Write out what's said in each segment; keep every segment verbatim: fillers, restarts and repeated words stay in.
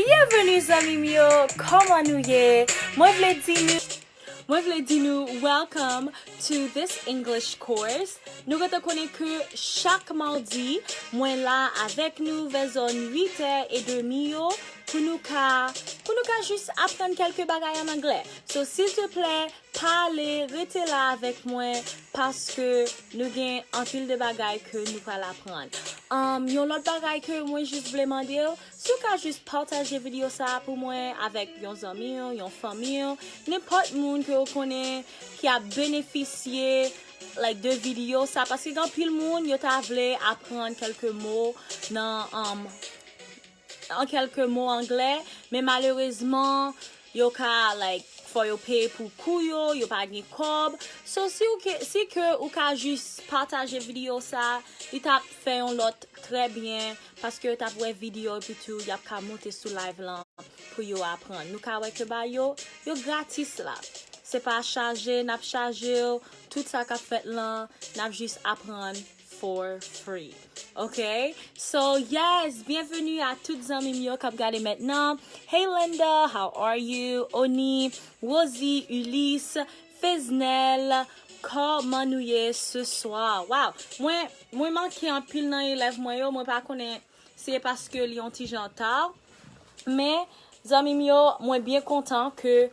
Byenveni zanmi m yo, kòman nou ye? Mwen vle di nou Mwen vle di nou welcome to this English course. Nou gentan konnen ke chak madi, mwen la avèk nou vè zòn uit è edmi yo pou nou ka pou nou ka jis aprann kèlke bagay an anglè. So, silteplè, pa ale, rete la avèk mwen paske nou gen anpil de bagay ke nou pral aprann. Um, yon lòt bagay ke mwen jis vle mande w, si w ka jis pataje videyo sa a pou mwen avèk yon zanmi w, yon fanmi w, nenpòt moun ke w konnen ki ap benefisye like, de videyo sa, paske gen anpil moun yo ta vle aprann kèlke mo nan um, an kèlke mo anglè, men malerezman yo ka like fò yo peye pou kou yo, yo pa gen kòb. So, si w ke, si ke ou ka jis pataje videyo sa, li t ap fè yon lòt trè byen, paske yo t ap wè videyo epi tou y ap ka monte sou live lan pou yo aprann. Nou ka wè ke ba yo, yo gratis la. Se pa chaje, n ap chaje w, tout sa k ap fèt lan, n ap jis aprann for free. Ok? So, yes, byenveni a tout zanmi m yo k ap gade mentnan. Hey Linda, how are you? Oni, Rosie, Ulysse, Feznel, kòman nou ye se swa? Wow, mwen, mwen manke anpil nan elèv mwen yo, mwen pa konnen si e paske li yon ti jan ta. Men, zanmi m yo, mwen byen kontan ke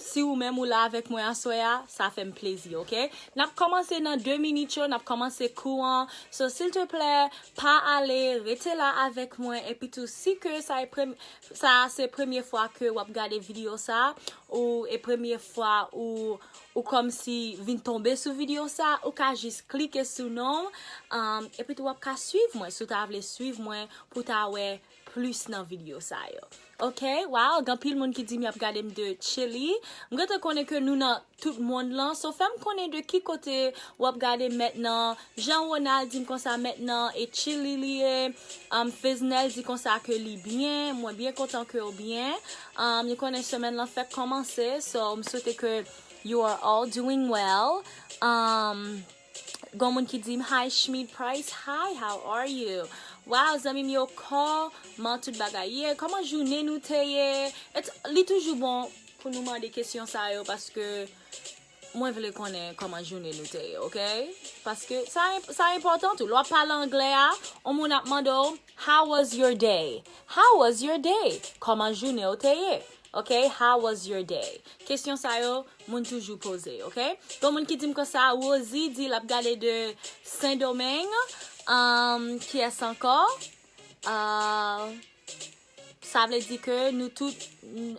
si ou menm ou la avèk mwen aswè a, sa fè m plezi, ok? N ap kòmanse nan de minit yo, n ap kòmanse kou an. So, silteplè, pa ale, rete la avèk mwen. Epi tou, si ke sa e prem, sa se premye fwa ke w ap gade videyo sa, ou e premye fwa ou, ou kòmsi vin tonbe sou videyo sa, ou ka jis klike sou non m, um, epi tou w ap ka swiv mwen, si w ta vle swiv mwen, pou w ta wè plis nan videyo sa yo. Ok, wow, gen anpil moun ki di m y ap gade m de Chili. M gentan konnen ke nou nan tout mond lan. So, fè m konnen de ki kote w ap gade m mentnan. Jean Ronald di m konsa mentnan e Chili li ye. Um, Feznel di konsa ke li byen. Mwen byen kontan ke w byen. Um, nou konnen semèn lan fèk kòmanse. So, m swete ke you are all doing well. Um, Gon moun ki di m, "Hi, Schmidt Price. Hi, how are you?" Wow, zanmi m yo, kòman tout bagay ye? Kòman jounen nou te ye? Et, li toujou bon pou nou mande kesyon sa yo, paske mwen vle konnen kòman jounen nou te ye, ok? Paske sa, sa enpòtan tou. Lè w ap pale anglè a, yon moun ap mande w, "How was your day?" How was your day? Kòman jounen w te ye? Ok, how was your day? Kesyon sa yo, moun toujou poze, ok? Gon moun ki di m konsa, Rosie di l ap gade de Sendomeng. Um, kiyès ankò? Uh, sa vle di ke nou tout, n-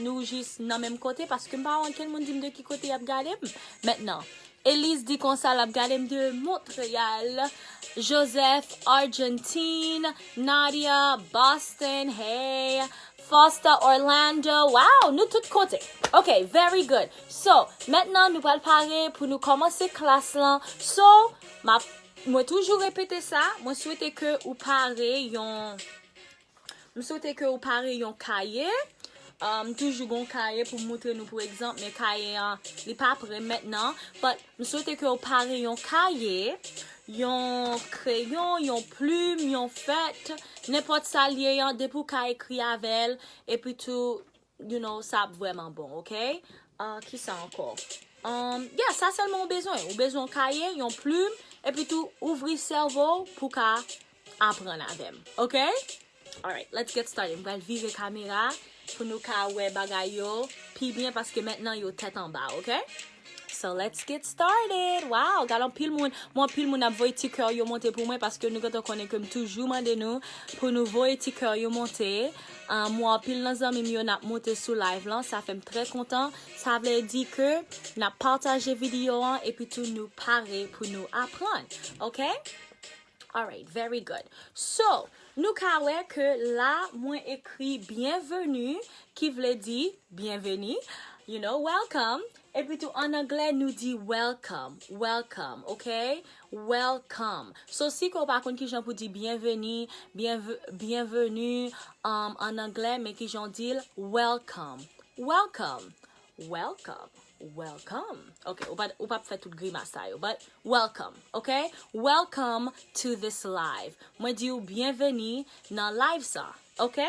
nou jis nan menm kote, paske m pa wè ankenn moun di m de ki kote y ap gade m. Mentnan, Elise di konsa l ap gade m de Montréal. Joseph, Argentine. Nadia, Boston. Hey. Foster, Orlando. Wow, nou tout kote. Ok, very good. So, mentnan nou pral pare pou nou kòmanse klas lan. So, m ap, mwen toujou repete sa. Mwen swete ke ou pare yon M swete ke w pare yon kaye. Uh, m toujou gon kaye pou m moutre nou pou egzanp, men kaye an, li pa pre mentnan. But m swete ke w pare yon kaye, yon kreyon, yon plim, yon fèt, nenpòt sa l ye an, depi w ka ekri avè l, epi tou, you know, sa ap vrèman bon, ok? Uh, kisa ankò? Um, yeah, sa sèlman ou bezwen. Ou bezwen yon kaye, yon plim, epi tou ouvri sèvo w pou ka aprann avè m, ok? Alright, let's get started. M pral vire kamera pou nou ka wè bagay yo pi byen paske mentnan yo tèt anba, ok? So let's get started. Wow, gade anpil moun. Mwen anpil moun ap voye ti kè yo monte pou mwen paske nou gentan konnen ke m toujou mande nou pou nou voye ti kè yo monte. Um, mwen anpil nan zanmi m yo n ap monte sou live lan. Sa fè m trè kontan. Sa vle di ke n ap pataje videyo an epi tou nou pare pou nou aprann. Ok? Alright, very good. So, nou ka wè ke la, mwen ekri byenveni, ki vle di byenveni, you know, welcome. Epi tou, an anglè, nou di welcome, welcome, ok? Welcome. So, si ke w pa konn kijan pou di byenveni, byenve- byenveni, um, an anglè, men kijan w di l, welcome, welcome, welcome. Welcome. Ok, ou pa, ou pa fè tout grimas sa yo, but welcome, ok? Welcome to this live. Mwen di w byenveni nan live sa, ok?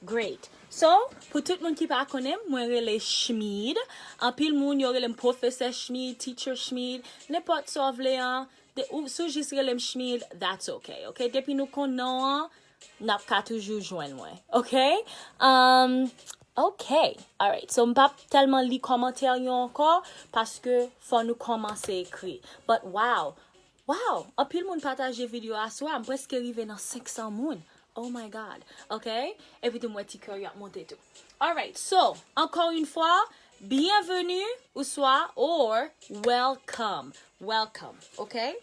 Great. So, pou tout moun ki pa konnen m, mwen rele Schmid. Anpil moun yo rele m Pwofesè Schmid, Teacher Schmid, nenpòt sa w vle an. De, ou, si w jis rele m Schmid, that's ok, ok? Depi nou konn non an, n ap ka toujou jwenn mwen, ok? Um, ok, alright. So, m p ap tèlman li kòmantè yo ankò, paske fò nou kòmanse ekri. But wow, wow, anpil moun pataje videyo aswè a, m prèske rive nan senk san moun. Oh my God, ok? Epi tou m wè ti kè yo ap monte tou. Alright, so, encore une fois, bienvenue, ou swa, or, welcome, welcome, ok?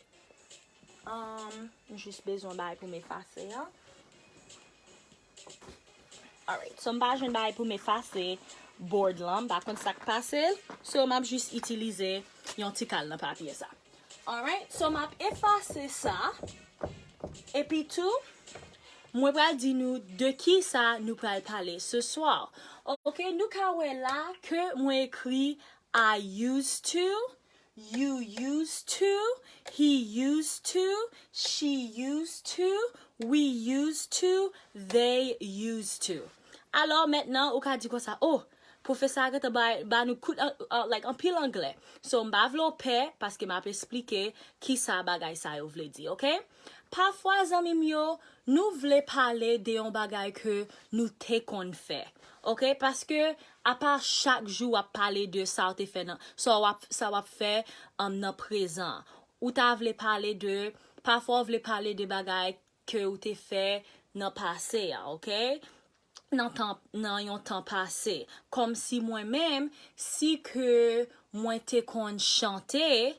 Um, m jis bezwen bagay pou m efase an. Alright, so m pa jwenn bagay pou m efase board lan, m pa konn sa k pase l, so m ap jis itilize yon ti kal nan papye sa. Alright, so m ap efase sa, epi tou, mwen pral di nou de ki sa nou pral pale ce soir. Ok, nou ka wè la ke mwen ekri I used to, you used to, he used to, she used to, we used to, they used to. Alò, mentnan, ou ka di konsa, oh, pwofesè a gentan ba, ba nou kout, uh, uh, like, anpil anglè. So, m pa vle w pè, paske m ap esplike ki sa bagay sa yo vle di, ok? Pafwa, zanmi m yo, nou vle pale de yon bagay ke nou te konn fè. Ok? Paske, apa chak jou w ap pale de sa w te fè nan, sa w ap, sa w ap fè, um, nan prezan. Ou ta vle pale de, pafwa w vle pale de bagay ke w te fè nan pase a, ok? Nan tan, nan yon tan pase. Kòmsi mwen menm, si ke mwen te konn chante,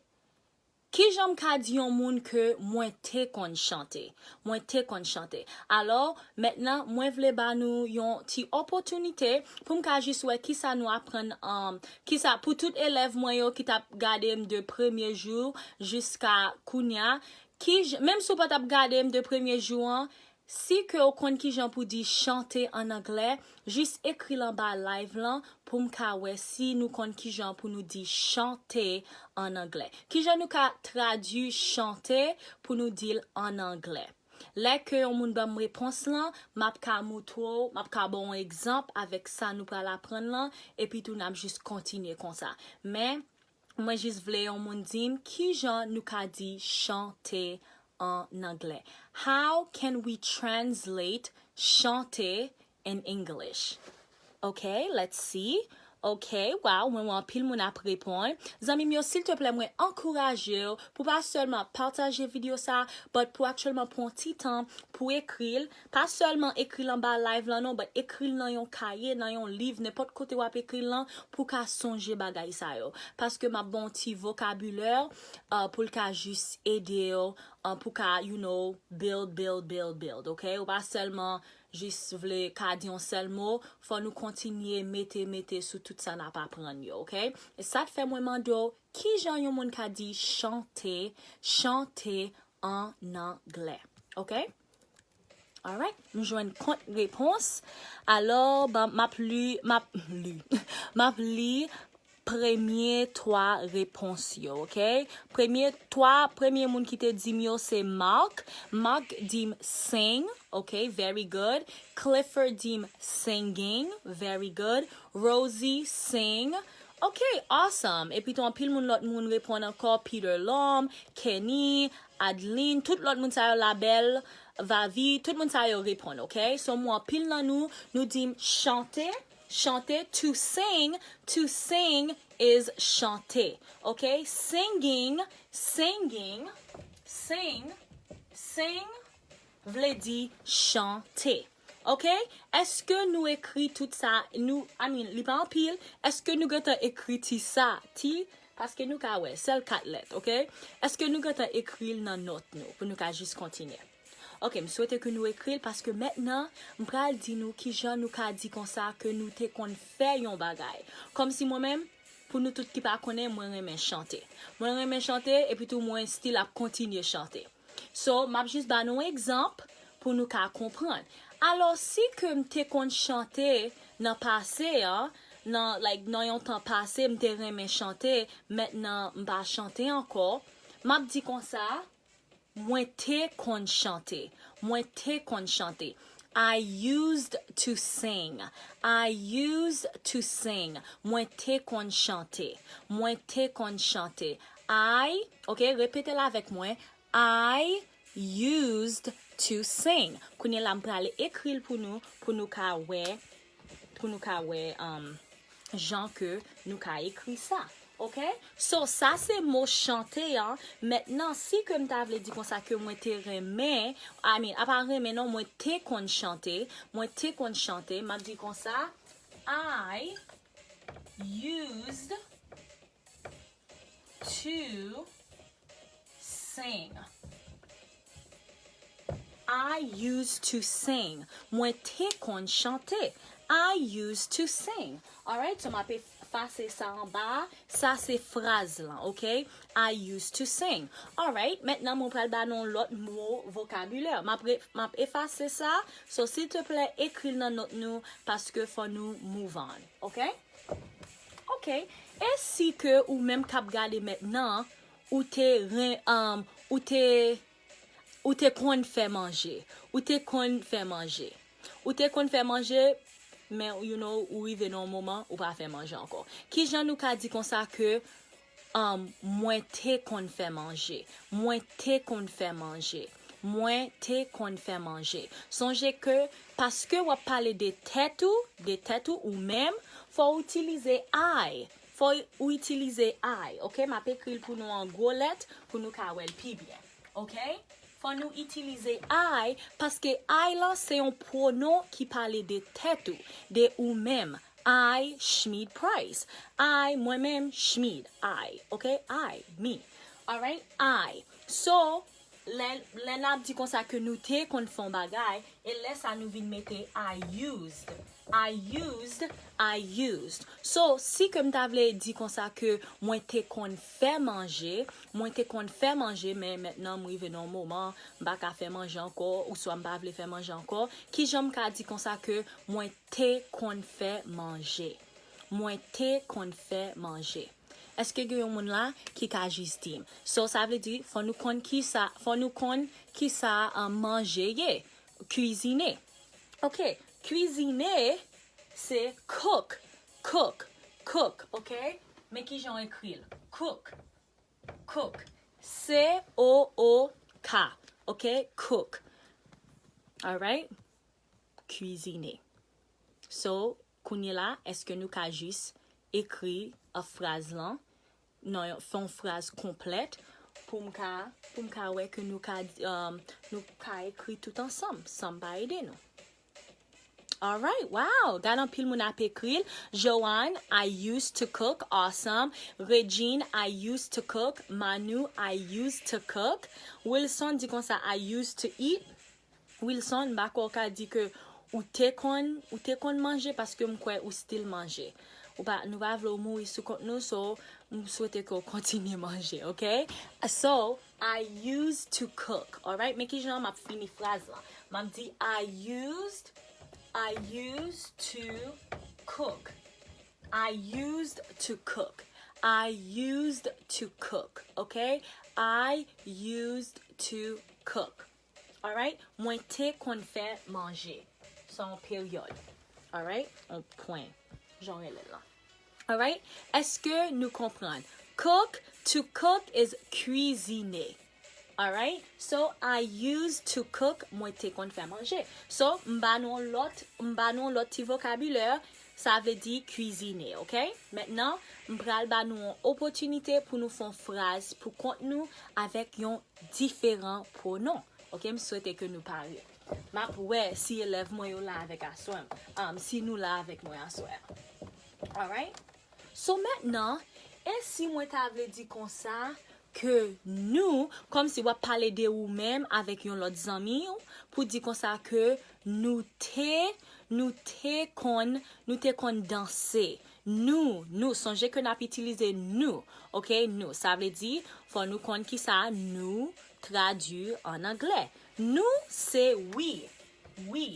kijan m ka di yon moun ke mwen te konn chante? Mwen te konn chante. Alò, mentnan, mwen vle ba nou yon ti opòtinite pou m ka jis wè kisa nou aprann, um, kisa pou tout elèv mwen yo ki t ap gade m de premye jou jiska kounya, ki j-, menm si w pa t ap gade m de premye jou an, si ke w konn kijan pou di chante an anglè, jis ekri l anba live lan pou m ka wè si nou konn kijan pou nou di chante an anglè. Kijan nou ka tradui chante pou nou di l an anglè. Lè ke yon moun ban m repons lan, m ap ka moutre w, m ap ka ba w yon egzanp avèk sa nou pral aprann lan, epi tou n ap jis kontinye konsa. Men, mwen jis vle yon moun di m kijan nou ka di chante an anglè. How can we translate chante in English? Ok, let's see. Ok, wow, mwen wè anpil moun ap reponn. Zanmi m yo, silteplè, mwen ankouraje w pou pa sèlman pataje videyo sa, but pou aktyèlman pran ti tan pou ekri l. Pa sèlman ekri l anba live lan non, but ekri l nan yon kaye, nan yon liv, nenpòt kote w ap ekri l lan, pou w ka sonje bagay sa yo. Paske m ap ba w ti vokabilè, uh, pou l ka jis ede w, uh, pou w ka, you know, build, build, build, build, ok? Ou pa sèlman jis vle ka di yon sèl mo, fò nou kontinye mete, mete sou tout sa n ap aprann yo, ok? E sa k fè mwen mande w, kijan yon moun ka di chante, chante an anglè, ok? Alright, m jwenn kont repons. Alò, ban, m ap li, m ap li, m ap li premye twa repons yo, ok? Premye twa, premye moun ki te di m yo se Mark. Mark di m sing, ok, very good. Clifford di m singing, very good. Rosie, sing. Ok, awesome. Epi tou anpil moun, lòt moun reponn ankò, Peter Lom, Kenny, Adeline, tout lòt moun sa yo, Labelle, Vavi, tout moun sa yo reponn, ok? So, m wè anpil nan nou, nou di m chante, chante, to sing, to sing is chante, ok? Singing, singing, sing, sing, vle di chante. Ok? Èske nou ekri tout sa, nou, I mean, li pa anpil, èske nou gentan ekri ti sa, ti, paske nou ka wè, sèl kat lèt, ok? Èske nou gentan ekri l nan nòt nou, pou nou ka jis kontinye? Ok, m swete ke nou ekri l, paske mentnan, m pral di nou kijan nou ka di konsa ke nou te konn fè yon bagay. Kòmsi mwen menm, pou nou tout ki pa konnen, mwen renmen chante. Mwen renmen chante, epi tou mwen still ap kontinye chante. So, m ap jis ba nou egzanp pou nou ka konprann. Alò, si ke m te konn chante nan pase an, nan, like, nan yon tan pase, m te renmen chante, mentnan m pa chante ankò. M ap di konsa, mwen te konn chante. Mwen te konn chante. I used to sing. I used to sing. Mwen te konn chante. Mwen te konn chante. I, ok, repete l avèk mwen. I used to sing. Kounye la, m prale ekri l pou nou, pou nou ka wè, pou nou ka wè, um, jan ke nou ka ekri sa. Ok? So, sa se mo chante an. Mentnan, si ke m ta vle di konsa ke mwen te renmen, I mean, apa renmen non, mwen te konn chante, mwen te konn chante, m ap di konsa, I used to sing. I used to sing. Mwen te konn chante. I used to sing. Alright, so m ap efase sa anba a. Sa se fraz lan, ok? I used to sing. Alright, mentnan mwen pral ba nou lòt mo vokabilè. M ap re- m ap efase sa. So, silteplè, ekri l nan nòt nou paske fò nou move on, ok? Ok. E si ke ou menm k ap gade mentnan, ou te ren, um, ou te, ou te konn fè manje. Ou te konn fè manje. Ou te konn fè manje, men, you know, ou rive nan yon moman, ou pa fè manje ankò. Kijan nou ka di konsa ke, um, mwen te konn fè manje? Mwen te konn fè manje. Mwen te konn fè manje. Sonje ke, paske w ap pale de tèt ou, de tèt ou, ou menm, fò w itilize I. Fò ou itilize I, ok? M ap ekri l pou nou an gwo lèt pou nou ka wè l pi byen, ok? Fò nou itilize I, paske I lan se yon pwonon ki pale de tèt ou, de ou menm. I, Schmid Price. I, mwen menm, Schmid. I, ok? I, me. Alright? I. So, lè, lè n ap di konsa ke nou te konn fè yon bagay, e lè sa nou vin mete I used. I used, I used. So, si ke m ta vle di konsa ke mwen te konn fè manje, mwen te konn fè manje, men mentnan m rive nan yon moman, m pa ka fè manje ankò, ouswa m pa vle fè manje ankò, kijan m ka di konsa ke mwen te konn fè manje? Mwen te konn fè manje. Èske gen yon moun la ki ka jis di m? So, sa vle di, fò nou konn kisa, fò nou konn kisa, um, manje ye. Kwizine. Ok, kwizine se cook, cook, cook, ok? Men kijan w ekri l. Cook, cook. C O O K, ok? Cook. Alright? Kwizine. So, kounye la, èske nou ka jis ekri, uh, fraz lan? Non, fè yon fraz konplèt pou m ka, pou m ka wè ke nou ka, um, nou ka ekri tout ansanm, san m pa ede nou. Alright, wow, gade anpil moun ap ekri l. Joanne, I used to cook, awesome. Regine, I used to cook. Manu, I used to cook. Wilson di konsa, I used to eat. Wilson, m pa kwè w ka di ke ou te konn, ou te konn manje paske m kwè ou still manje. Ou pa, nou pa vle w mouri sou kont nou, so m swete ke w kontinye manje, ok? So, I used to cook, alright? Men kijan m ap fini fraz lan. M ap di, I used, I used to cook. I used to cook. I used to cook, ok? I used to cook. Alright? Mwen te konn fè manje. Se yon peryòd. Alright? Yon pwen. Jan w rele l lan. Alright? Èske nou konprann? Cook, to cook is cuisiner. Alright? So, I used to cook, mwen te konn fè manje. So, m ba nou yon lòt, m ba nou yon lòt ti vokabilè, sa vle di kwizine, ok? Mentnan, m pral ba nou yon opòtinite pou nou fè yon fraz pou kont nou avèk yon diferan pwonon. Ok, m swete ke nou pare. M ap wè si elèv mwen yo la avèk aswè. Um, si nou la avèk mwen aswè. Alright? So, mentnan, e si mwen ta vle di konsa ke nou, kòmsi w ap pale de ou menm avèk yon lòt zanmi w, pou di konsa ke nou te, nou te konn, nou te konn danse. Nou, nou, sonje ke n ap itilize nou, ok? Nou, sa vle di, fò nou konn kisa nou tradui an anglè. Nou, se we, we,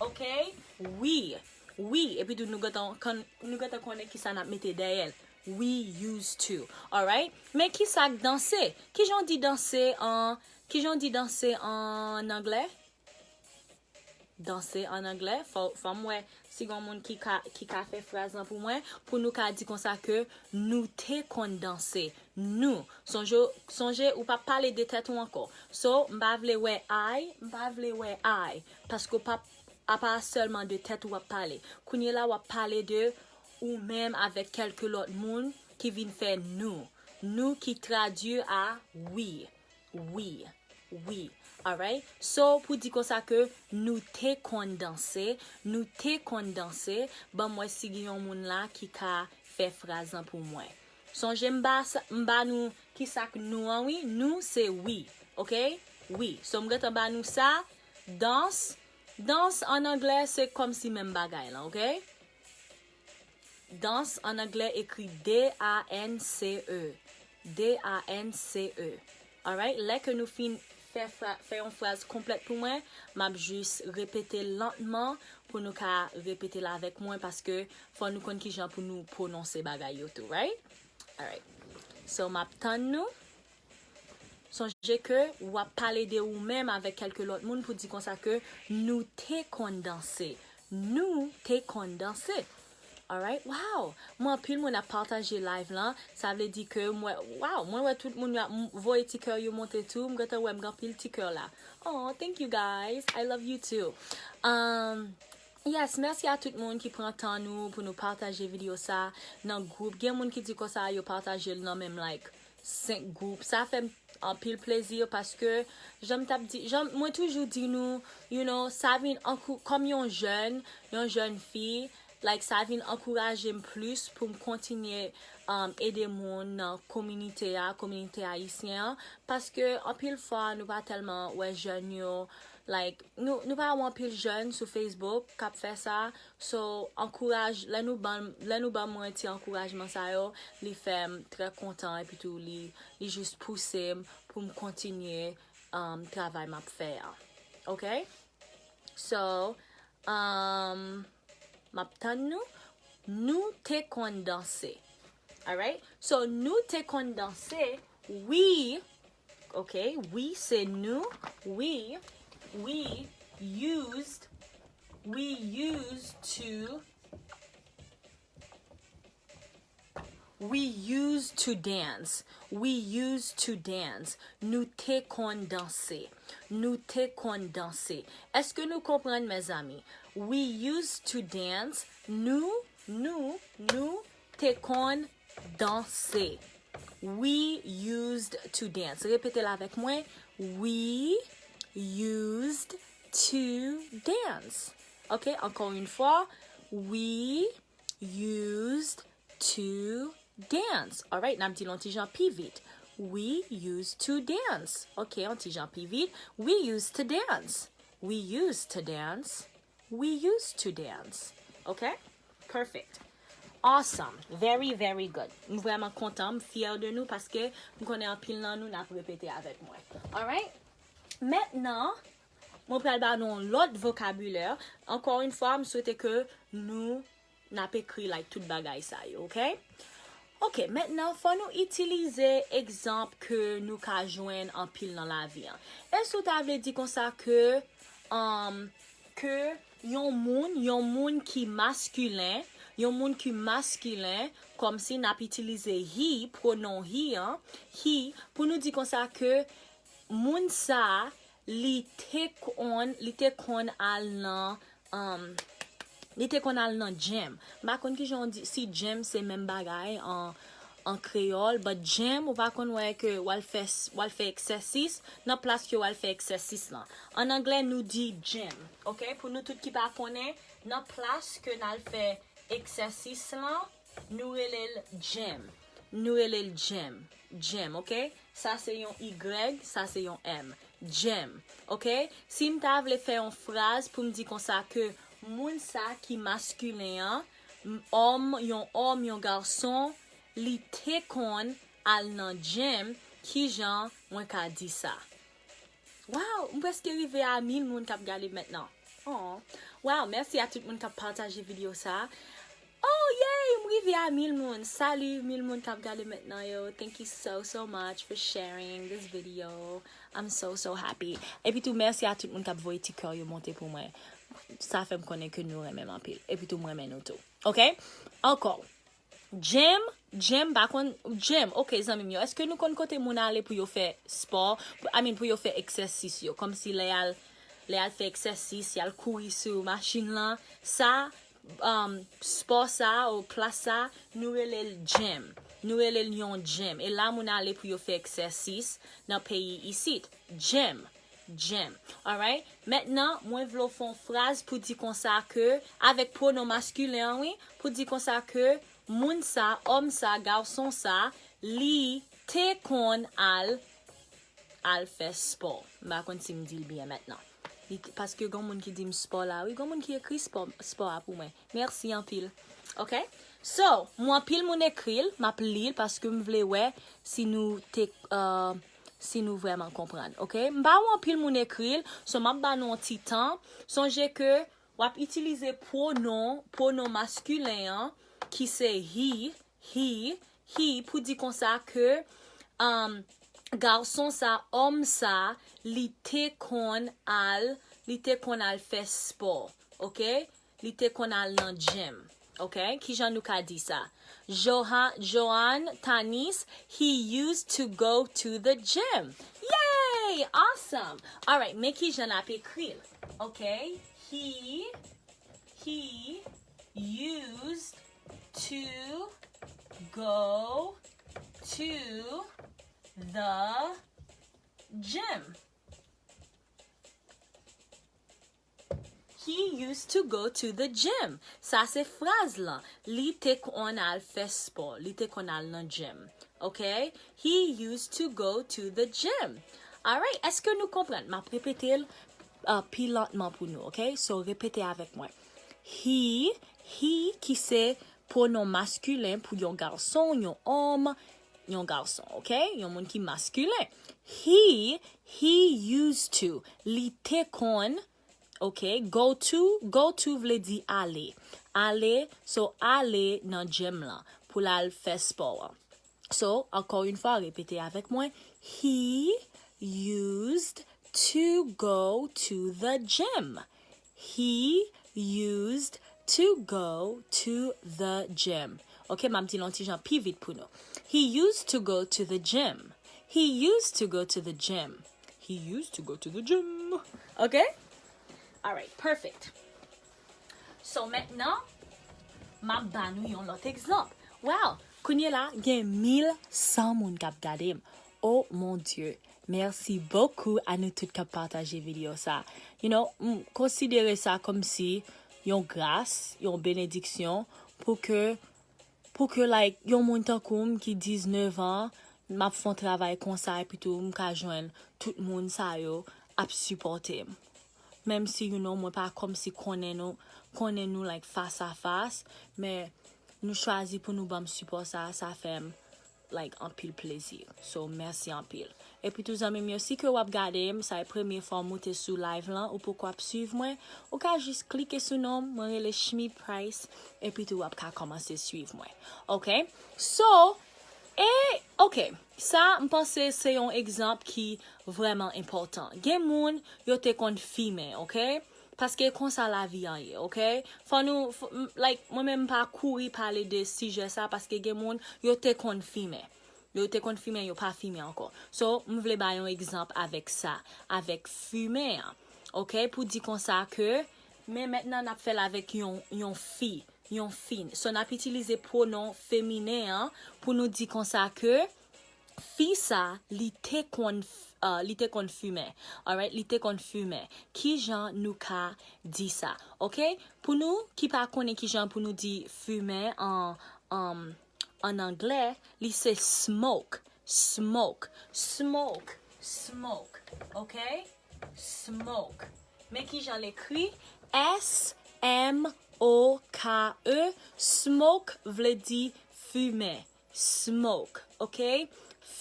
ok? We, We, epi tou nou gentan kon- nou gentan konnen ki sa n ap mete dèyè l. We used to. Alright? Men ki sa k danse? Ki jan w di danse an, ki jan w di danse an anglè? Danse an anglè. Fò, fò m wè si gen moun ki ka, ki ka fè fraz lan pou mwen, pou nou ka di konsa ke nou te konn danse. Nou. Sonje, sonje, ou p ap pale de tèt ou ankò. So, m pa vle wè I, m pa vle wè I. Paske w p ap, apa sèlman de tèt ou w ap pale. Kounye la, w ap pale de ou menm avèk kèlke lòt moun ki vin fè nou. Nou ki tradui a we. We. We. Alright? So, pou di konsa ke nou te konn danse, nou te konn danse, ban m wè si gen yon moun la ki ka fè fraz lan pou mwen. Sonje m ba, sa- m ba nou ki sa k nou an, wi. Nou se we. Ok? We. So, m gentan ba nou sa. Dans. Dans an anglè se kòmsi menm bagay lan, ok? Dans an anglè ekri D A N C E. D A N C E. Alright? Lè ke nou fin fè, fra, fè yon fraz konplèt pou mwen, m ap jis repete l lantman pou nou ka repete l avèk mwen, paske fò nou konn kijan pou nou pwononse bagay yo tou, right? Alright. So, m ap tann nou. Sonje ke w ap pale de ou menm avèk kèlke lòt moun pou di konsa ke nou te konn danse. Nou te konn danse. Alright? Wow! Mwen anpil moun ap pataje live lan. Sa vle di ke mwen, wow, mwen wè tout moun yo ap m- voye ti kè yo monte tou. M gentan wè m gen anpil ti kè la. Oh, thank you guys. I love you too. Um, yes, mèsi a tout moun ki pran tan nou pou nou pataje videyo sa nan gwoup. Gen moun ki di konsa yo pataje l nan menm like senk gwoup. Sa fè m anpil plezi paske jan m t ap di, jan mwen toujou di nou, you know, sa vin ankou kòm yon jèn, yon jèn fi, like sa vin ankouraje m plis pou m kontinye um, ede moun nan kominote a, kominote ayisyen an, paske anpil fwa nou pa tèlman wè jèn yo, like nou, nou pa wè anpil jèn sou Facebook k ap fè sa. So, ankouraj, lè nou ban, lè nou ban mwen ti ankourajman sa yo, li fè m trè kontan epi tou li, li jis pouse m pou m kontinye um, travay m ap fè a. Ok? So, um, m ap tann nou. Nou te konn danse. Alright? So, nou te konn danse. We, ok, we se nou. We, we used, we used to, we used to dance. We used to dance. Nou te konn danse. Nou te konn danse. Èske nou konprann, mezanmi? We used to dance. Nou, nou, nou te konn danse. We used to dance. Repete l avèk mwen. We used to dance. Ok, ankò yon fwa. We used to dance. Alright, n ap di l yon ti jan pi vit. We used to dance. Ok, yon ti jan pi vit. We used to dance. We used to dance. We used to dance. Ok? Perfect. Awesome. Very, very good. M vrèman kontan, m fyè de nou paske m konnen anpil nan nou n ap repete avèk mwen. Alright? Mentnan, mwen pral ba nou yon lòt vokabilè. Ankò yon fwa, m swete ke nou n ap ekri like tout bagay sa yo, ok? Ok, mentnan fò nou itilize egzanp ke nou ka jwenn anpil nan lavi an. Èske w ta vle di konsa ke, um, ke yon moun, yon moun ki maskilen, yon moun ki maskilen, kòmsi n ap itilize he, pwonon he an, he, pou nou di konsa ke moun sa a, li te konn, li te konn al nan, um, li te konn al nan gym. M pa konn kijan w di, si gym se menm bagay an, an kreyòl, but gym, ou pa konn wè ke w al fè, w al fè eksèsis, nan plas ke w al fè eksèsis lan. An anglè, nou di gym, ok? Pou nou tout ki pa konnen, nan plas ke n al fè eksèsis lan, nou rele l gym. Nou rele l gym. Gym, ok? Sa se yon Y, sa se yon M. Gym, ok? Si m ta vle fè yon fraz pou m di konsa ke moun sa ki maskilen an, m- òm, yon òm, yon gason, li te konn al nan gym, kijan mwen ka di sa? Wow, m prèske rive a mil moun k ap gade m mentnan. Oh, wow, mèsi a tout moun k ap pataje videyo sa. Oh, yay, m rive a mil moun. Salut mil moun k ap gade mentnan yo. Thank you so, so much for sharing this video. I'm so, so happy. Epi tou, mèsi a tout moun k ap voye ti kè yo monte pou mwen. Sa fè m konnen ke nou renmen m anpil. Epi tou, m renmen nou tou. Ok? Ankò. Gym, gym, pa konn, gym. Ok, zanmi m yo, èske nou konn kote moun ale pou yo fè spò? Pou, I mean, pou yo fè egzèsis yo. Kòmsi lè y al, lè y al fè egzèsis, y al kouri sou machin lan. Sa, um, spò sa, ou klas sa, nou rele l gym. Nou rele l yon gym. E la moun ale pou yo fè egzèsis nan peyi isit. Gym. Gym. Alright? Mentnan, mwen vle w fè yon fraz pou di konsa ke, avèk pwonon maskilen an, wi, pou di konsa ke moun sa, òm sa, gason sa, li te konn al, al fè spò. M pa konn si m di l byen mentnan. Li te, paske gen moun ki di m spò la, wi, gen moun ki ekri spò, spò a pou mwen. Mèsi anpil. Ok? So, m wè anpil moun ekri l, m ap li l paske m vle wè si nou te, uh, si nou vrèman konprann. Ok? M pa wè anpil moun ekri l, so m ap ba nou yon ti tan. Sonje ke w ap itilize pwonon, pwonon maskilen an, ki se he, he, he, pou di konsa ke, um, gason sa, òm sa, li te konn al, li te konn al fè spò, ok? Li te konn al nan gym, ok? Kijan nou ka di sa? Johan, Johan Tanis, he used to go to the gym. Yay! Awesome! Alright, men kijan n ap ekri l, ok? He, he used to go to the gym. He used to go to the gym. Sa se fraz lan. Li te konn al fè spò. Li te konn al nan gym. Ok? He used to go to the gym. Alright, èske nou konprann? M ap repete l, uh, pi lantman pou nou, ok? So, repete avèk mwen. He, he ki se pwonon maskilen pou yon gason, yon òm, yon gason, ok? Yon moun ki maskilen. He, he used to. Li te konn, ok? Go to, go to vle di ale. Ale, so ale nan gym lan pou l al fè spò an. So, ankò yon fwa, repete avèk mwen. He used to go to the gym. He used to go to the gym. Ok, m ap di l yon ti jan pi vit pou nou. He used to go to the gym. He used to go to the gym. He used to go to the gym. Ok? Alright, perfect. So, mentnan, m ap ba nou yon lòt egzanp. Wow, kounye la, gen mil san moun k ap gade m. Oh mon Dieu, merci beaucoup à nous toutes k ap pataje videyo sa. You know, m konsidere sa kòmsi yon gras, yon benediksyon pou ke, pou ke, like, yon moun tankou m ki diznèf an, m ap fè yon travay konsa, epi tou m ka jwenn tout moun sa yo ap sipòte m. Menm si, you know, mwen pa kòmsi konnen nou, konnen nou, like, fas a fas, men nou chwazi pou nou ban m sipò sa, sa fè m, like, anpil plezi. So, mèsi anpil. Epi tou, zanmi m yo, si ke w ap gade m, sa e premye fwa w moute sou live lan, ou poko ap swiv mwen, ou ka jis klike sou non m, mwen rele Shmi Price, epi tou w ap ka kòmanse swiv mwen. Ok? So, e, ok, sa, m panse se yon egzanp ki vrèman enpòtan. Gen moun, yo te konn fimen, ok? Paske konsa lavi an ye, ok? Fò nou, f-, m-, like, mwen menm m pa kouri pale de sijè sa, paske gen moun, yo te konn fimen. Yo te konn fimen, yo pa fimen ankò. So, m vle bay yon egzanp avèk sa, avèk fimen an, ok? Pou di konsa ke, men mentnan n ap fè l avèk yon, yon fi, yon fi. So, n ap itilize pwonon feminen an pou nou di konsa ke, fi sa, li te konn f-, uh, li te konn fimen. Alright, li te konn fimen. Kijan nou ka di sa? Ok? Pou nou ki pa konnen kijan pou nou di fimen an, an, an anglè, li se smoke. Smoke. Smoke. Smoke. Ok? Smoke. Men kijan l ekri? S M O K E. Smoke vle di fimen. Smoke, ok?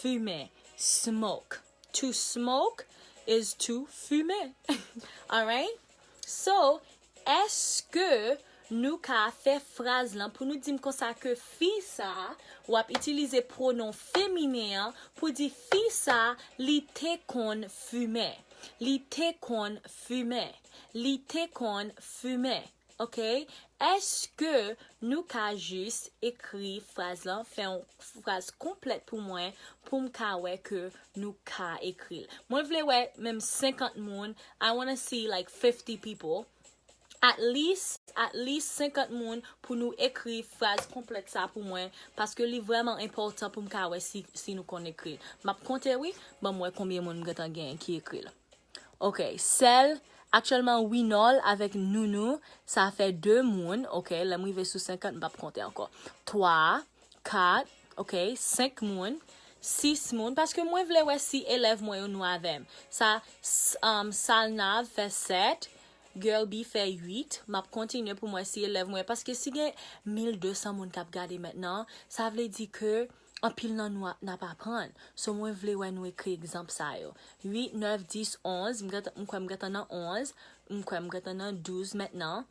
Fimen, smoke. To smoke is to fumer. Alright? So, èske nou ka fè fraz lan pou nou di m konsa ke fi sa, w ap itilize pwonon feminen an pou di fi sa, li te konn fimen. Li te konn fimen. Li te konn fimen. Ok? Èske nou ka jis ekri fraz lan, fè yon fraz konplèt pou mwen, pou m ka wè ke nou ka ekri l? Mwen vle wè menm senkant moun. I wanna see like fifty people. At least, at least senkant moun pou nou ekri fraz konplèt sa pou mwen, paske li vrèman enpòtan pou m ka wè si, si nou konn ekri l. M ap konte wi, ban m wè konbyen moun m gentan genyen ki ekri l. Ok, sèl, aktyèlman Winol avèk Nounou, sa fè de moun. Ok, lè m rive sou senkant, m p ap konte ankò. Twa, kat, ok, senk moun, sis moun, paske mwen vle wè si elèv mwen yo nou avè m. Sa, s- um, Salnav fè sèt, Girl B fè uit. M ap kontinye pou m wè si elèv mwen, paske si gen mil de san moun k ap gade mentnan, sa vle di ke anpil nan nou a- n ap aprann. So, mwen vle wè nou ekri egzanp sa yo. Uit, nèf, dis, onz, m gentan- m kwè m gentan nan onz, m kwè m gentan nan douz mentnan.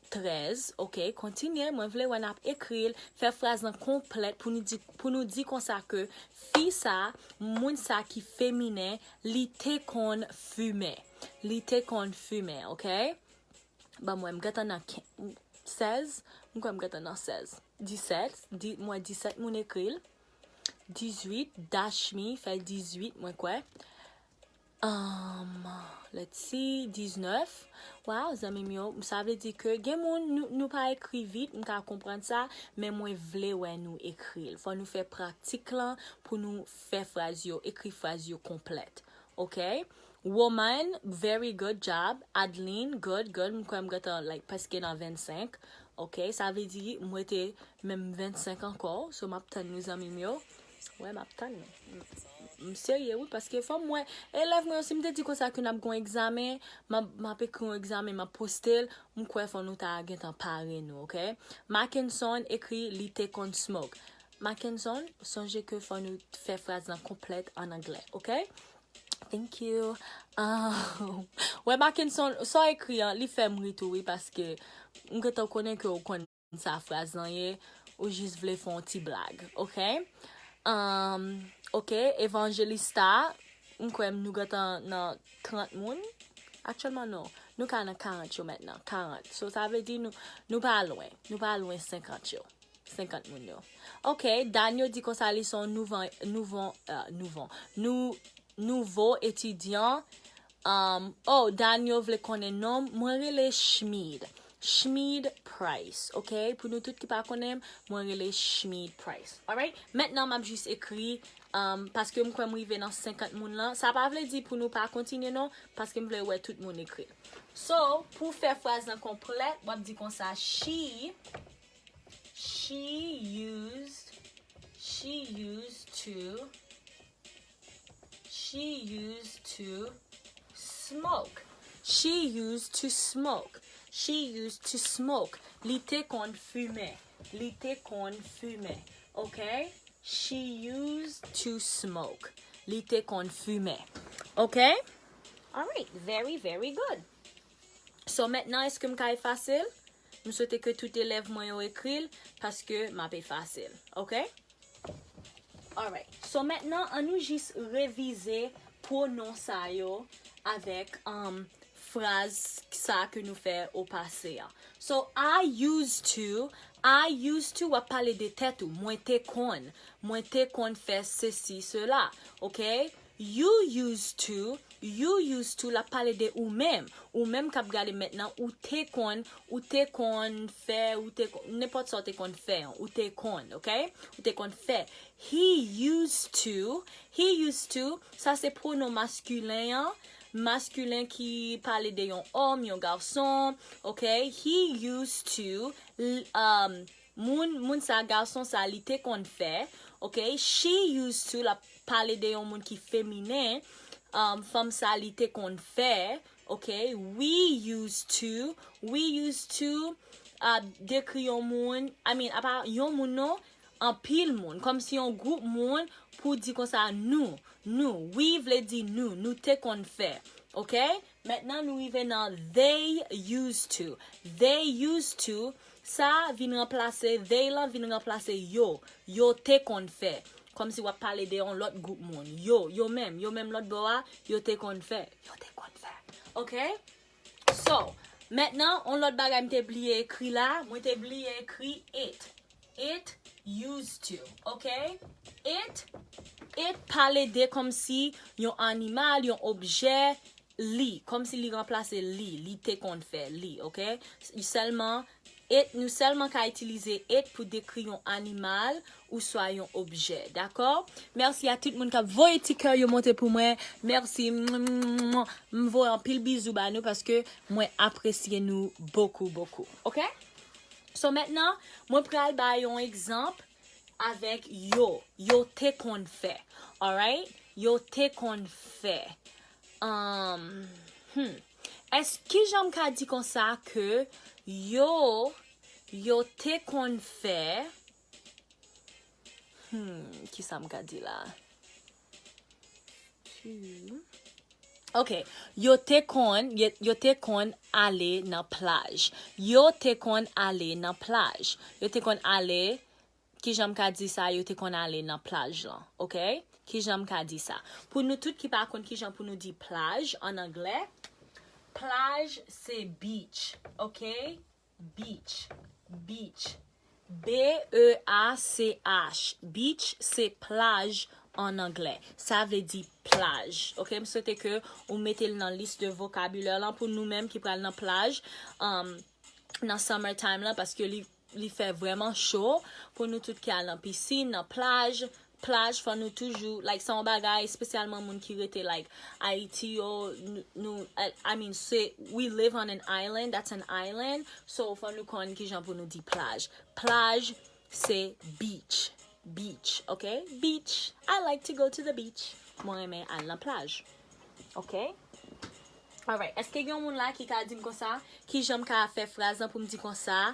Trèz, ok, kontinye, mwen vle wè n ap ekri l, fè fraz lan konplèt pou nou di, pou nou di konsa ke fi sa, moun sa ki feminen, li te konn fimen. Li te konn fimen, ok? Ban m wè, m gentan nan ken- sèz, m kwè m gentan nan sèz. Disèt, di- mwen disèt moun ekri l. Dizuit, Dashmi fè dizuit, mwen kwè. Um, let's see, diznèf. Wow, zanmi m yo, sa vle di ke gen moun nou, nou pa ekri vit, m ka konprann sa, men mwen vle wè nou ekri l. Fò nou fè pratik lan pou nou fè fraz yo, ekri fraz yo konplèt. Ok? Woman, very good job. Adeline, good, good. M kwè m gentan, like, prèske nan vennsenk. Ok, sa vle di m rete menm vennsenk ankò. So, m ap tann nou, zanmi m yo. Wè, m ap tann nou. M- M serye, wi, paske fò m wè elèv mwen yo, si m te di konsa ke n ap gen yon egzamen, m ap, m ap ekri yon egzamen, m ap poste l, m kwè fò nou ta gentan pare nou, ok? Mackenson ekri, li te konn smoke. Mackenson, sonje ke fò nou fè fraz lan konplèt an anglè, ok? Thank you. Um, wè, Mackenson, sa w ekri an, li fè m ri tou, wi, paske m gentan konnen ke w konn sa fraz lan ye, ou jis vle fè yon ti blag, ok? Um, ok, Evangelista, m kwè nou gentan nan trant moun. Aktyèlman, non. Nou ka nan karant yo mentnan, karant. So, sa vle di nou, nou pa lwen. Nou pa lwen senkant yo. Senkant moun yo. Ok, Danio di konsa li se yon nouvan, nouvan, uh, nouvan, nou, nouvo etidyan. Um, oh, Danio vle konnen non m. Mwen rele Schmid. Schmid Price, ok? Pou nou tout ki pa konnen m, mwen rele Schmid Price. Alright? Mentnan, m ap jis ekri, um, paske m kwè m rive nan senkant moun lan. Sa pa vle di pou nou pa kontinye non, paske m vle wè tout moun ekri. So, pou fè fraz lan konplèt, w ap di konsa, she, she used, she used to, she used to smoke. She used to smoke. She used to smoke. Li te konn fimen. Li te konn fimen. Ok? She used to smoke. Li te konn fimen. Ok? Alright. Very, very good. So, mentnan, èske m ka efase l? M swete ke tout elèv mwen yo ekri l, paske m ap efase l. Ok? Alright. So, mentnan, an nou jis revize pwonon sa yo avèk, um, fraz sa ke nou fè o pase a. So, I used to, I used to, w ap pale de tèt ou. Mwen te konn. Mwen te konn fè sesi, sela. Ok? You used to, you used to, l ap pale de ou menm. Ou menm k ap gade mentnan, ou te konn, ou te konn fè, ou te konn, nenpòt sa w te konn fè, ou te konn, ok? Ou te konn fè. He used to, he used to, sa se pwonon maskilen an. Maskilen ki pale de yon òm, yon gason, ok? He used to, l- um, moun, moun sa, gason sa, li te konn fè, ok? She used to, l ap pale de yon moun ki feminen, um, fanm sa, li te konn fè, ok? We used to, we used to, uh, dekri yon moun, I mean, apa yon moun non, anpil moun, kòmsi yon gwoup moun pou di konsa nou, nou, we vle di nou, nou te konn fè, ok? Mentnan, nou rive nan they used to. They used to, sa vin ranplase, they lan vin ranplase yo. Yo te konn fè. Kòmsi w ap pale de yon lòt gwoup moun. Yo, yo menm, yo menm lòt bò a, yo te konn fè. Yo te konn fè. Ok? So, mentnan, yon lòt bagay m te bliye ekri la, mwen te bliye ekri it. It used to, ok? It, it pale de kòmsi yon animal, yon objè, li, kòmsi li ranplase li, li te konn fè li, ok? Sèlman, it, nou sèlman ka itilize it pou dekri yon animal ouswa yon objè, dakò? Mèsi a tout moun k ap voye ti kè yo monte pou mwen. Mèsi. M voye anpil bizou ba nou paske mwen apresye nou bokou, bokou, ok? So, mentnan, mwen pral ba yon egzanp avèk yo. Yo te konn fè. Alright? Yo te konn fè. Um, hmm. Èske, kijan m ka di konsa ke yo, yo te konn fè? Hmm, kisa m ka di la? Tu. Ok, yo te konn, yo, yo te konn ale nan plaj. Yo te konn ale nan plaj. Yo te konn ale, kijan m ka di sa, yo te konn ale nan plaj lan, ok? Kijan m ka di sa? Pou nou tout ki pa konn kijan pou nou di plaj an anglè, plaj se beach, ok? Beach, beach. B E A C H. Beach se plaj an anglè. Sa vle di plaj. Ok, m swete ke ou mete l nan lis de vokabilè lan pou nou menm ki pral nan plaj, um, nan summer time lan, paske li, li fè vrèman cho pou nou tout ki al nan pisin, nan plaj. Plaj, fò nou toujou, like, sa yon bagay, espesyalman moun ki rete, like, Ayiti yo, nou, nou, I, I mean, se, we live on an island, that's an island, so fò nou konn kijan pou nou di plaj. Plaj, se beach, beach, ok? Beach, I like to go to the beach. Mwen renmen al nan plaj, ok? Alright, èske gen yon moun la ki ka di m konsa, kijan m ka fè fraz lan pou m di konsa,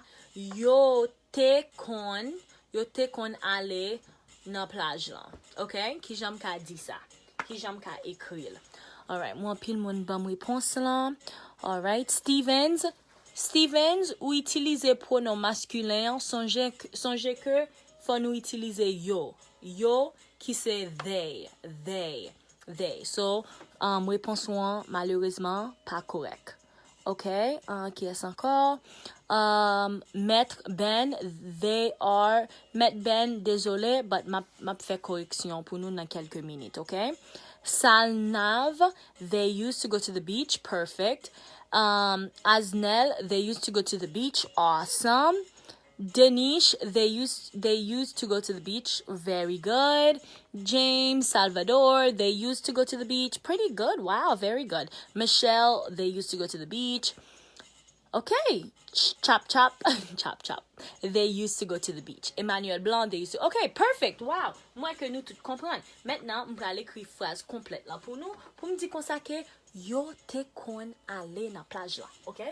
yo te konn, yo te konn ale nan plaj lan. Ok? Kijan m ka di sa? Kijan m ka ekri l? Alright, mwen anpil moun ban m repons lan. Alright, Stevens. Stevens, ou itilize pwonon maskilen an, sonje, sonje ke fò nou itilize yo. Yo ki se they, they, they. So, um, repons ou an, malerezman, pa korèk. Ok, uh, kiyès ankò? Um, Mèt Ben, they are, Mèt Ben, dezole, but m ap, m ap fè koreksyon pou nou nan kèlke minit, ok? Salnav, they used to go to the beach, perfect. Um, Aznel, they used to go to the beach, awesome. Denish, they used, they used to go to the beach, very good. James, Salvador, they used to go to the beach, pretty good, wow, very good. Michelle, they used to go to the beach. Ok, ch- chop chop, chop chop. They used to go to the beach. Emmanuel Blanc, they used to. Ok, perfect, wow. M wè ke nou tout konprann. Mentnan, m pral ekri fraz konplèt lan pou nou, pou m di konsa ke yo te konn ale nan plaj lan, ok?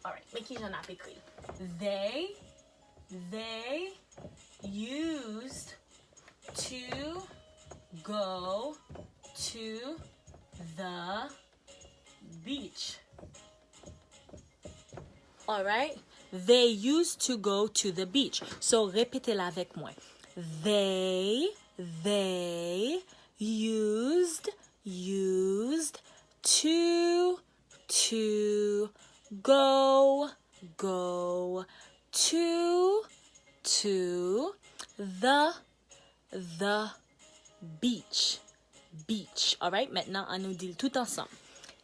Alright, men kijan n ap ekri l? They, they used to go to the beach. Alright? They used to go to the beach. So, repete l avèk mwen. They, they used, used to, to go, go to, to the, the beach. Beach. Alright? Mentnan, ann nou di l tout ansanm.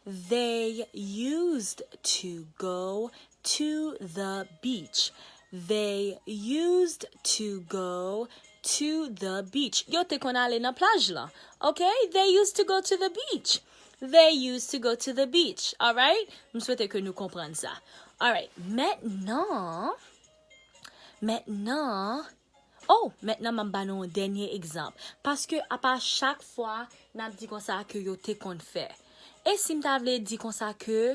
They used to go to the beach. They used to go to the beach. Yo te konn ale nan plaj lan. Ok? They used to go to the beach. They used to go to the beach. Alright? M swete ke nou konprann sa. Alright. Mentnan, mentnan, oh, mentnan m ap ba nou yon dènye egzanp. Paske apa chak fwa n ap di konsa ke yo te konn fè. E si m ta vle di konsa ke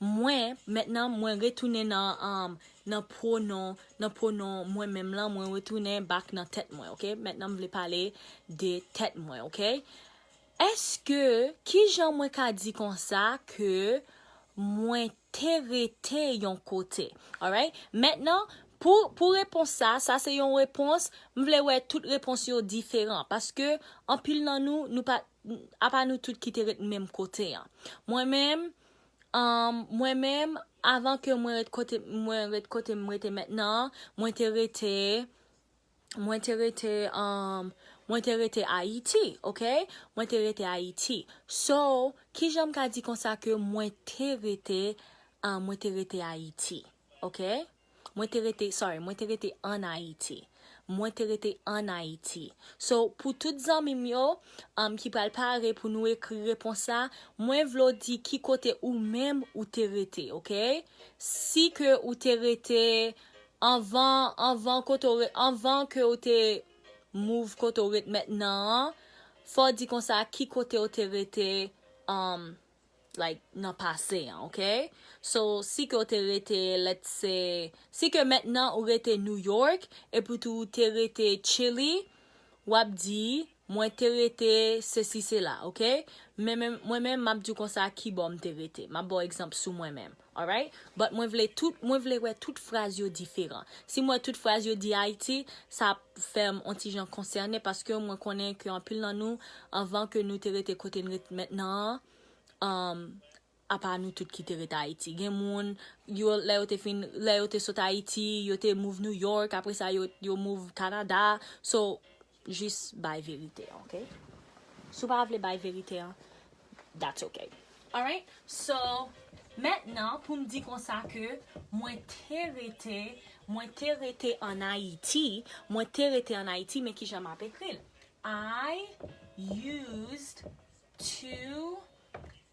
mwen, mentnan mwen retounen nan, um, nan pwonon, nan pwonon mwen menm lan, mwen retounen back nan tèt mwen, ok? Mentnan m vle pale de tèt mwen, ok? Èske, kijan mwen ka di konsa ke mwen te rete yon kote? Alright? Mentnan, pou, pou repons sa, sa se yon repons, m vle wè tout repons yo diferan. Paske, anpil nan nou, nou pa, apa nou tout ki te ret menm kote an. Mwen menm, um, mwen menm, avan ke mwen ret kote, mwen ret kote m rete mentnan an, mwen te rete, mwen te rete, um, mwen te rete Ayiti, ok? Mwen te rete Ayiti. So, kijan m ka di konsa ke mwen te rete, um, mwen te rete Ayiti, ok? Mwen te rete, sorry, mwen te rete ann Ayiti. Mwen te rete ann Ayiti. So, pou tout zanmi m yo, um, ki pral pare pou nou ekri repons la, mwen vle w di ki kote ou menm ou te rete, ok? Si ke ou te rete anvan, anvan kote w re-, anvan ke w te move kote w ret mentnan an, fò w di konsa ki kote w te rete, um, like, nan pase an, ok? So, si ke w te rete, let's say, si ke mentnan ou rete New York, epi tou ou te rete Chile, w ap di, mwen te rete sesi sela, ok? Men, men, mwen menm, m ap di w konsa ki bò m te rete. M ap ba w egzanp sou mwen menm, alright? But mwen vle tout, mwen vle wè tout fraz yo diferan. Si m wè tout fraz yo di Ayiti, sa ap fè m on ti jan konsène paske mwen konnen ke anpil nan nou, anvan ke nou te rete kote n ret mentnan an, um, apa nou tout ki te ret Ayiti. Gen moun, yo, lè yo te fin, lè yo te sot Ayiti, yo te move New York, apre sa yo, yo move Canada. So, jis bay verite an, ok? Si w pa vle bay verite an, that's ok. Alright? So, mentnan, pou m di konsa ke mwen te rete, mwen te rete ann Ayiti, mwen te rete ann Ayiti, men kijan m ap ekri l? I used to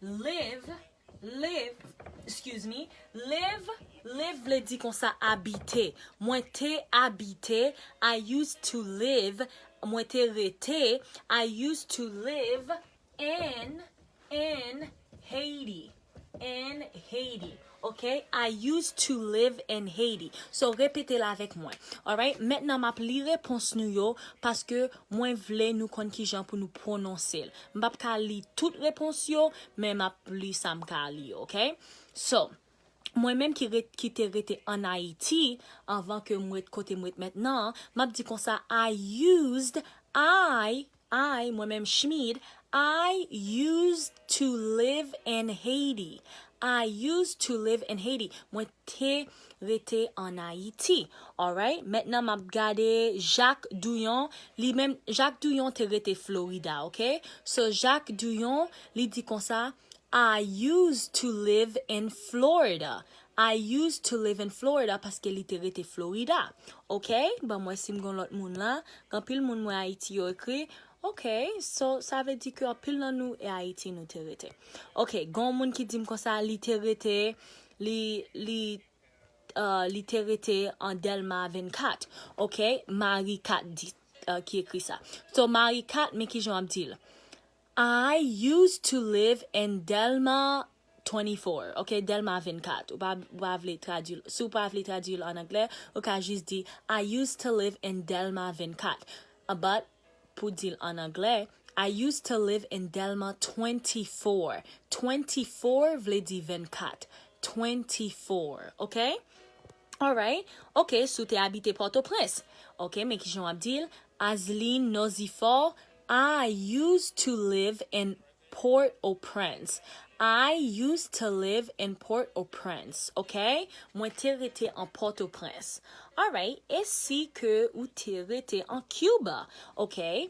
live, live, excuse me, live, live vle di konsa abite. Mwen te abite, I used to live, mwen te rete, I used to live in, in Haiti. In Haiti. Ok? I used to live in Haiti. So, repete l avèk mwen. Alright? Mentnan, m ap li repons nou yo paske mwen vle nou konn kijan pou nou pwononse l. M p ap ka li tout repons yo, men m ap li sa m ka li, ok? So, mwen menm ki ret, ki te rete ann Ayiti, anvan ke m ret kote m ret mentnan an, m ap di konsa, I used, I, I, mwen menm Schmid, I used to live in Haiti. I used to live in Haiti. Mwen te rete ann Ayiti. Alright? Mentnan, m ap gade Jacques Douyon. Li menm, Jacques Douyon te rete Florida, ok? So, Jacques Douyon, li di konsa, I used to live in Florida. I used to live in Florida paske li te rete Florida. Ok? Ban m wè si m gon lòt moun la. Gen anpil moun mwen Ayiti yo ekri. Ok, so sa vle di ke anpil nan nou e Ayiti nou te rete. Ok, gon moun ki di m konsa li te rete, li, li, uh, li te rete an Dèlma vennkat. Ok, Mari kat di, uh, ki ekri sa. So, Mari kat, men kijan w ap di l? I used to live in Dèlma twenty-four, ok, Dèlma vennkat. Ou pa, ou pa vle tradui l, si w pa vle tradui l an anglè, ou ka jis di, I used to live in Dèlma vennkat. Uh, but, pou di l an anglè, I used to live in Dèlma twenty-four. Twenty-four vle di vennkat. Twenty-four, ok? Alright. Ok, si w te abite Pòtoprens. Ok, men kijan w ap di l? Azline Nozifò, I used to live in Port-au-Prince. I used to live in Port-au-Prince, ok? Mwen te rete an Pòtoprens. Alright, e si ke ou te rete an Cuba, ok?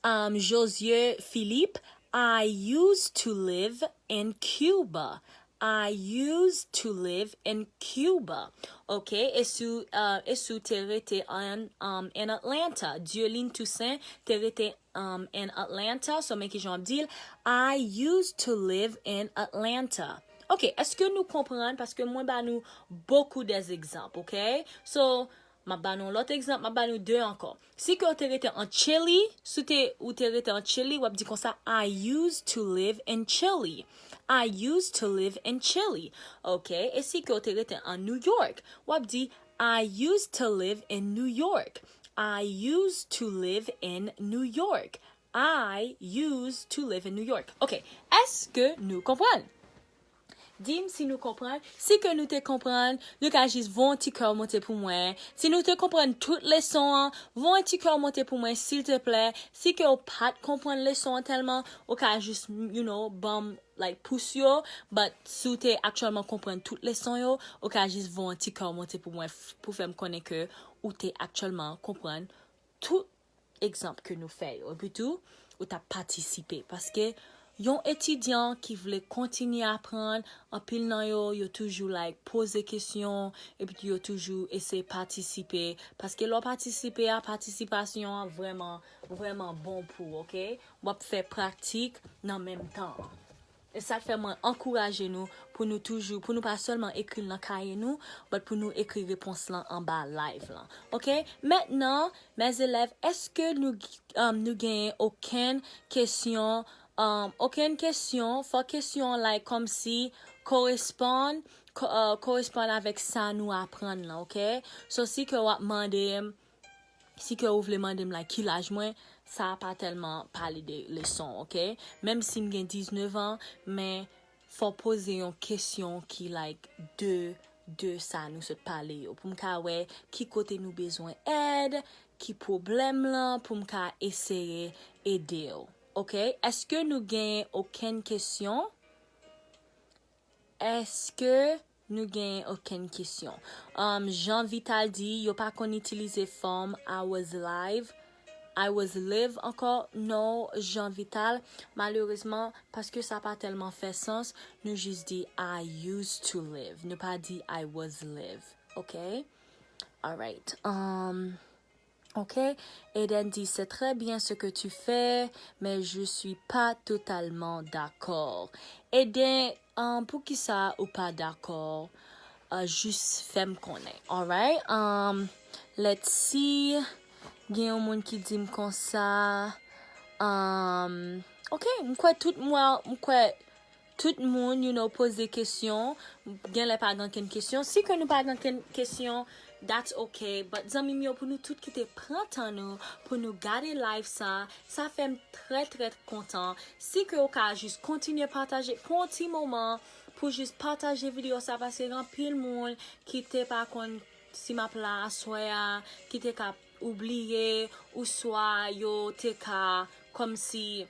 Um, Josué Philippe, I used to live in Cuba. I used to live in Cuba. Ok, e si, uh, e si w te rete an, um, in Atlanta? Dieulin Toussaint te rete, um, in Atlanta. So, men kijan w ap di l, I used to live in Atlanta. Ok, èske nou konprann? Paske mwen ba nou beaucoup des exemples, ok? So, m ap ba nou yon lòt egzanp, m ap ba nou de ankò. Si ke w te rete an Chile, si w te, ou te rete an Chile, w ap di konsa, I used to live in Chile. I used to live in Chile. Ok, e si ke w te rete an New York, w ap di, I used to live in New York. I used to live in New York. I used to live in New York. Ok, èske nou konprann? Di m si nou konprann. Si ke nou te konprann, nou ka jis voye yon ti kè monte pou mwen. Si nou te konprann tout leson an, voye yon ti kè monte pou mwen, silteplè. Si ke w pa t konprann leson an tèlman, ou ka jis, you know, ban m, like, pous yo. But si w te aktyèlman konprann tout leson yo, ou ka jis voye yon ti kè monte pou mwen, pou fè m konnen ke ou te aktyèlman konprann tout egzanp ke nou fè yo. Epi tou, ou t ap patisipe. Paske yon etidyan ki vle kontinye aprann, anpil nan yo, yo toujou, like, poze kesyon, epi tou yo toujou eseye patisipe. Paske lè w patisipe a, patisipasyon an vrèman, vrèman bon pou ou, ok? W ap fè pratik nan menm tan an. E sa k fè mwen ankouraje nou pou nou toujou, pou nou pa sèlman ekri l nan kaye nou, but pou nou ekri repons lan anba live lan. Ok? Mentnan, mes élèves, èske nou, um, nou genyen okenn kesyon, um, okenn kesyon, fò kesyon, like, kòmsi koresponn, ko- uh, koresponn avèk sa nou aprann lan, ok? So, si ke w ap mande m, si ke ou vle mande m, like, ki laj mwen, sa pa tèlman pale de leson, ok? Menm si m gen diznèf an, men fò poze yon kesyon ki, like, de, de sa nou sot pale yo. Pou m ka wè ki kote nou bezwen èd, ki pwoblèm lan, pou m ka eseye ede w. Ok? Èske nou gen okenn kesyon? Èske nou gen okenn kesyon? Um, Jean Vital di, yo pa konn itilize fòm I was live, I was live ankò. No, Jean Vital, malerezman, paske sa pa tèlman fè sans, nou jis di I used to live. Nou pa di I was live. Ok? Alright. Um, Ok? Eden di, c'est très bien ce que tu fais, mais je suis pas totalement d'accord. Eden, um, poukisa ou pa dakò? Uh, jis fè m konnen. Alright? Um, let's see. Gen yon moun ki di m konsa. Um, ok, m kwè tout mwa, m kwè tout moun, you know, poze kesyon. Genlè pa gen kenn kesyon. Si ke nou pa gen kenn kesyon, that's ok. But zanmi m yo, pou nou tout ki te pran tan nou pou nou gade live sa, sa fè m trè, trè kontan. Si ke ou ka jis kontinye pataje, pran yon ti moman pou jis pataje videyo sa, paske gen anpil moun ki te pa konn si m ap la aswè a, ki te ka oubliye, oswa yo te ka kòmsi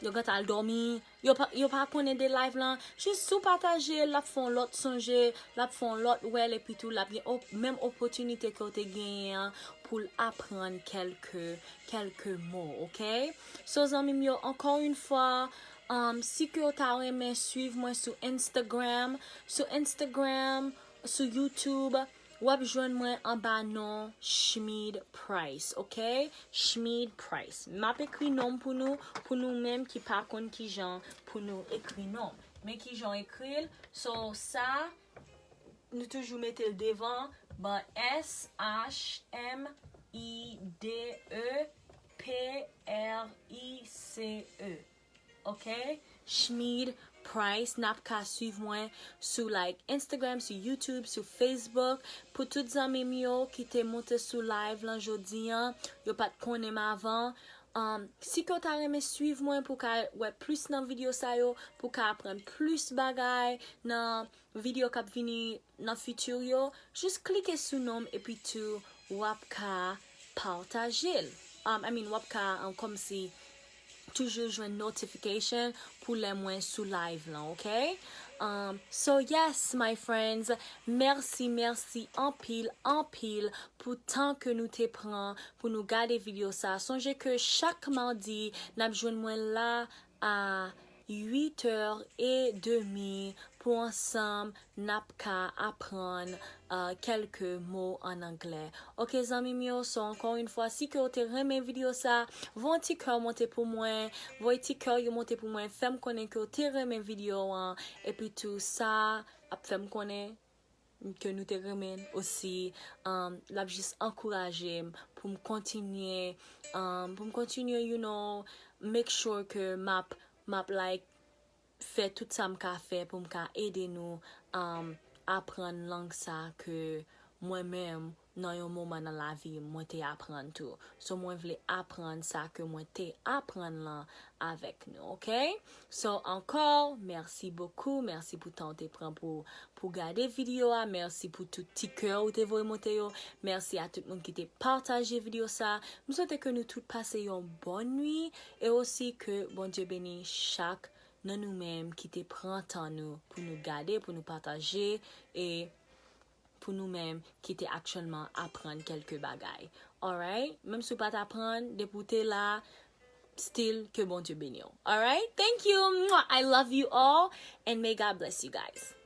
yo gentan al dòmi, yo pa, yo pa konnen de live lan. Jis si w pataje l, l ap fè yon lòt sonje, l ap fè yon lòt wè l, epi tou l ap gen op- menm opòtinite ke w te genyen an pou l aprann kèlke, kèlke mo, ok? So, zanmi m yo, ankò yon fwa, um, si ke w ta renmen swiv mwen sou Instagram, sou Instagram, sou YouTube, w ap jwenn mwen anba non Shmeed Price, ok? Shmeed Price. M ap ekri non m pou nou, pou nou menm ki pa konn kijan pou nou ekri non m. Men kijan w ekri l. So, sa, nou toujou mete l devan, but S H M E E D P R I C E. Ok? Shmeed Price, n ap ka swiv mwen sou, like, Instagram, sou YouTube, sou Facebook. Pou tout zanmi m yo ki te moute sou live lan jodi an, yo pa t konnen m avan. Um, si ke w ta renmen swiv mwen pou w ka wè plis nan videyo sa yo, pou w ka aprann plis bagay nan videyo k ap vini nan fiti yo, jis klike sou non m epi tou w ap ka pataje l. Um, I mean, w ap ka, um, kòmsi toujou jwenn notification pou lè mwen sou live lan, ok? Um, so yes, my friends, mèsi, mèsi anpil, anpil pou tan ke nou te pran pou nou gade videyo sa. Sonje ke chak madi, n ap jwenn mwen la a uit è edmi pou ansanm n ap ka aprann, uh, kèlke mo an anglè. Ok, zanmi m yo, so ankò yon fwa, si ke w te renmen videyo sa, voye yon ti kè monte pou mwen, voye ti kè yo monte pou mwen, fè m konnen ke w te renmen videyo an, epi tou sa ap fè m konnen ke nou te renmen l osi, um, l ap jis ankouraje m pou m kontinye, um, pou m kontinye, you know, make sure ke m ap, m ap, like, fè tout sa m ka fè pou m ka ede nou, um, aprann lang sa ke mwen menm, nan yon moman nan lavi m, mwen te aprann tou. So, mwen vle aprann sa ke mwen te aprann lan avèk nou, ok? So, ankò, mèsi bokou, mèsi pou tan w te pran pou, pou gade videyo a, mèsi pou tout ti kè ou te voye monte yo, mèsi a tout moun ki te pataje videyo sa. M swete ke nou tout pase yon bòn nwi, e osi ke Bondye beni chak nan nou menm ki te pran tan nou pou nou gade, pou nou pataje, e pou nou menm ki te aktyèlman aprann kèlke bagay. Alright? Menm si w pa t aprann, depi w te la, still ke Bondye beni w. Alright? Thank you. Mwah. I love you all and may God bless you guys.